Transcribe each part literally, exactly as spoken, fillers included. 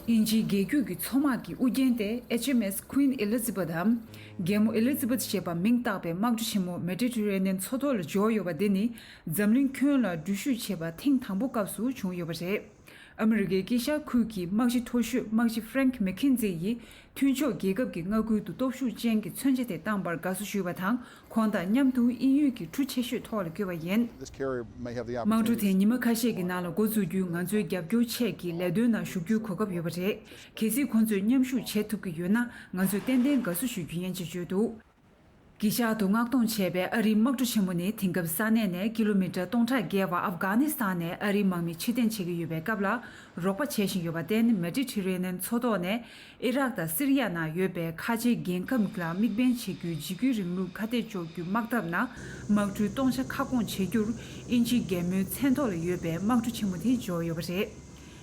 དབྱིན་ཇིའི་རྒྱལ་རྒྱུད་ཀྱི་མཚོ་དམག་གི་དབུ་རྒྱན་ཏེ་H M S Queen Elizabeth འམ། རྒྱལ་མོ་ཨེ་ལི་ཛི་བེད་ཞེས་པ་མིང་བཏགས་པའི་དམག་གྲུ་ཆེན་མོ་མེ་ཌི་ཊི་རེ་ནན་མཚོ་ཐོག་ལ་འབྱོར་ཡོད་པ་འདི་ནི་འཛམ་གླིང་ཁྱོན་ལ་འགྲུལ་བཞུད་བྱས་པ་ཐེངས་དང་པོ་སྐབས་སུ་བྱུང་ཡོད་པ་རེད། ཨ་མི་རི་ཀའི་དཀྱིལ་ཤར་ཁུལ་གྱི་དམག་སྤྱི་མཐོ་ཤོས་དམག་སྤྱི་Frank McKenzie ཡིས་མཐུན་ཕྱོགས་རྒྱལ་ཁབ་ཀྱི་མངའ་ཁུལ་དུ་སྟོབས་ཤུགས་ཅན་གྱི་མཚོན་ཆ་དེ་བཏང་པར་དགའ་བསུ་ཞུས་པ་དང་། ཁོང་དང་མཉམ་དུ་དབྱིན་ཡུལ་གྱི་གྲུ་ཆེ་ཤོས་ཐོག་ལ་བསྐྱོད་པ་ཡིན། This carrier may have the དམག་གྲུ་དེ་opportunity ཉི་མ་ཁ་ཤས་ཀྱི་ནང་ལ་འགོ་འཛུགས་རྒྱུའི་ང་ཚོའི་རྒྱབ་སྐྱོར་ཆེད་ཀྱི་ལས་དོན་ནང་ཞུགས་རྒྱུའི་གོ་སྐབས་ཡོད་པ་རེད། གལ་སྲིད་ཁོང་ཚོས་མཉམ་ཞུགས་བྱེད་ཐུབ་ཀྱི་ཡོད་ན་ང་ཚོས་ཏན་ཏན་དགའ་བསུ་ཞུ་རྒྱུ་ཡིན་ཅེས་བརྗོད་འདུག་དཀྱིལ་ཤར་དུ་མངགས་གཏོང་བྱས་པའི་ཨ་རིའི་དམག་གྲུ་ཆེན་མོ་ནི་དེང་སྐབས་ས་གནས་ནས་ཀི་ལོ་མི་ཊར་སྟོང་ཕྲག་བརྒལ་བ་ཨབ་གྷ་ནི་སི་ཐན་ནས་ཨ་རིའི་དམག་མི་ཕྱིར་འཐེན་བྱེད་ཀྱི་ཡོད་པའི་སྐབས་ལ་རོགས་པ་བྱེད་བཞིན་ཡོད་པར་བརྟེན། མེ་ཌི་ཊི་རེ་ནན་མཚོ་ཐོག་ནས་ཨི་རག་དང་སི་རི་ཡ་ནང་ཡོད་པའི་ཁ་ཆེའི་རྒྱལ་ཁམས་ལ་དམིགས་འབེན་བྱེད་རྒྱུའི་འཇིགས་སྐུལ་རིང་ལུགས་ཁ་གཏད་གཅོག་རྒྱུའི་དམག་འཐབ་ནང་དམག་གྲུའི་སྟོང་ཆ་ཁ་སྐོང་བྱེད་རྒྱུར་དབྱིན་ཇིའི་རྒྱལ་མོའི་མཚན་ཐོག་ལ་ཡོད་པའི་དམག་གྲུ་ཆེན་མོ་དེ་འབྱོར་ཡོད་པ་རེད།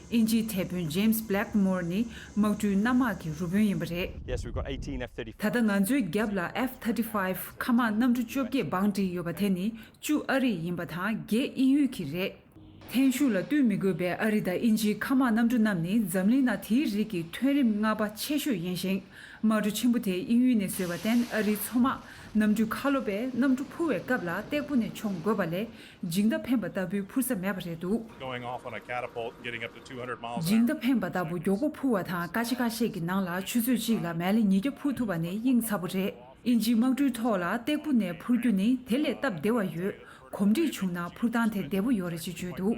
དབྱིན་ཇིའི་དེད་དཔོན་James Blackmore ནི་དམག་གྲུའི་གནམ་དམག་གི་རུ་དཔོན་ཡིན་པ་རེད། Yes, we've got eighteen F thirty-five. ད་ལྟ་ང་ཚོའི་རྒྱབ་ལ་F thirty-five མཁའ་དམག་གནམ་གྲུ་བཅོ་བརྒྱད་བང་བསྒྲིགས་ཡོད་པ་དེ་ནི་བཅུ་ཨ་རིའི་ཡིན་པ་དང་བརྒྱད་དབྱིན་ཡུལ་གྱི་རེད། ཐེ་ཤུགས་ལ་བསྟུན་མི་དགོས་པའི་ཨ་རི་དང་དབྱིན་ཇིའི་མཁའ་དམག་གནམ་གྲུ་རྣམས་ནི་འཛམ་གླིང་ནང་དེའི་རིགས་ཀྱི་ཐོན་རིམ་ལྔ་པ་ཆེ་ཤོས་ཡིན་ཞིང་། དམག་གྲུ་ཆེན་པོ་དེ་དབྱིན་ཡུལ་ནས་བཟོས་པར་བརྟེན་ཨ་རིའི་མཚོ་དམག་གནམ་གྲུའི་ཁ་ལོ་པས་གནམ་གྲུ་འཕུར་བའི་སྐབས་ལ་སྟེགས་བུ་ནས་མཆོང་དགོས་པ་ལས་འཇིང་རྟ་འཕེན་པ་ལྟ་བུའི་འཕུར་ས་མེད་པ་རེད་འདུག Going off on a catapult, getting up to two hundred miles an hour. འཇིང་རྟ་འཕེན་པ་ལྟ་བུ་མགྱོགས་པོ་འཕུར་བ་དང་སྐར་ཆ་ཁ་ཤས་ཀྱི་ནང་ལ་ཆུ་ཚོད་གཅིག་ལ་མེ་ལེ་ཉིས་བརྒྱ་འཕུར་ཐུབ་པ་ནི་དབྱིངས་ཚ་པོ་རེད། དབྱིན་ཇིའི་དམག་གྲུའི་ཐོག་ལ་སྟེགས་བུ་ནས་འཕུར་རྒྱུ་ནི་དེ་ལས་སྟབས་བདེ་བ་ཡོད། གོམས་འདྲིས་བྱུང་ན་འཕུར་སྟངས་དེ་བདེ་པོ་ཡོད་རེད་ཅེས་བརྗོད་འདུག་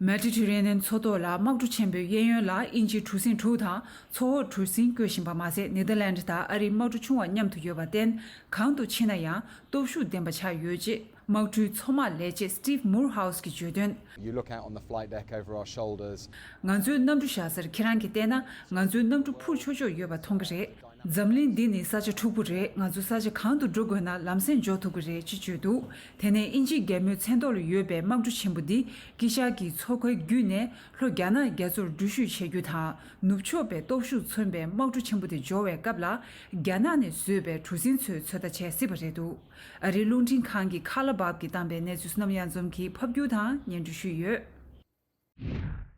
མེ་ཌི་ཊི་རེ་ནན་མཚོ་ཐོག་ལ་དམག་གྲུ་ཆེན་པོའི་གཡས་གཡོན་ལ་དབྱིན་ཇིའི་གྲུ་གཟིངས་དྲུག་དང་མཚོ་འོག་གྲུ་གཟིངས་བཀོད་བཞིན་པ་མ་ཟད། ནེ་དར་ལན་ཌི་དང་ཨ་རིའི་དམག་གྲུ་ཆུང་བ་མཉམ་དུ་ཡོད་པར་བརྟེན། གང་དུ་ཕྱིན་ན་ཡང་སྟོབས་ཤུགས་ལྡན་པ་ཆགས་ཡོད་ཅེས་དམག་གྲུའི་མཚོ་དམག་ལས་བྱེད་Steve Moorhouse གིས་བརྗོད་དོན། You look out on the flight deck over our shoulders. ང་ཚོའི་གནམ་གྲུ་བཞག་སར་ཁྱེད་རང་གིས་བལྟས་ན་ང་ཚོའི་གནམ་གྲུ་འཕུར་ཆོག་ཆོག་ཡོད་པ་མཐོང་གི་རེད། འཛམ་གླིང་འདི་ནི་ས་ཆ་འཁྲུག་པོ་རེད། ང་ཚོ་ས་ཆ་གང་དུ་འགྲོ་དགོས་ན་ལམ་སེང་འགྲོ་ཐུབ་ཀྱི་རེད་ཅེས་བརྗོད་འདུག་དེ་ནས་དབྱིན་ཇིའི་རྒྱལ་མོའི་མཚན་ཐོག་ལ་ཡོད་པའི་དམག་གྲུ་ཆེན་པོ་འདི་དཀྱིལ་ཤར་གྱི་མཚོ་ཁའི་བརྒྱུད་ནས་ལྷོ་རྒྱ་ནག་རྒྱ་མཚོར་འགྲུལ་བཞུད་བྱེད་རྒྱུ་དང་། ནུབ་ཕྱོགས་པའི་སྟོབས་ཤུགས་མཚོན་པའི་དམག་གྲུ་ཆེན་པོ་དེ་འབྱོར་བའི་སྐབས་ལ་རྒྱ་ནག་ནས་བཟོས་པའི་གྲུ་གཟིངས་ཚོས་ཚོད་ལྟ་བྱེད་སྲིད་པ་རེད་འདུག་ཨ་རིའི་རླུང་འཕྲིན་ཁང་གི་ཁ་ལ་བབ་ཀྱིས་བཏང་པའི་གནས་ཚུལ་བསོད་ནམས་གཡང་འཛོམས་ཀྱིས་ཕབ་སྒྱུར་དང་སྙན་སྒྲོན་ཞུས་ཡོད།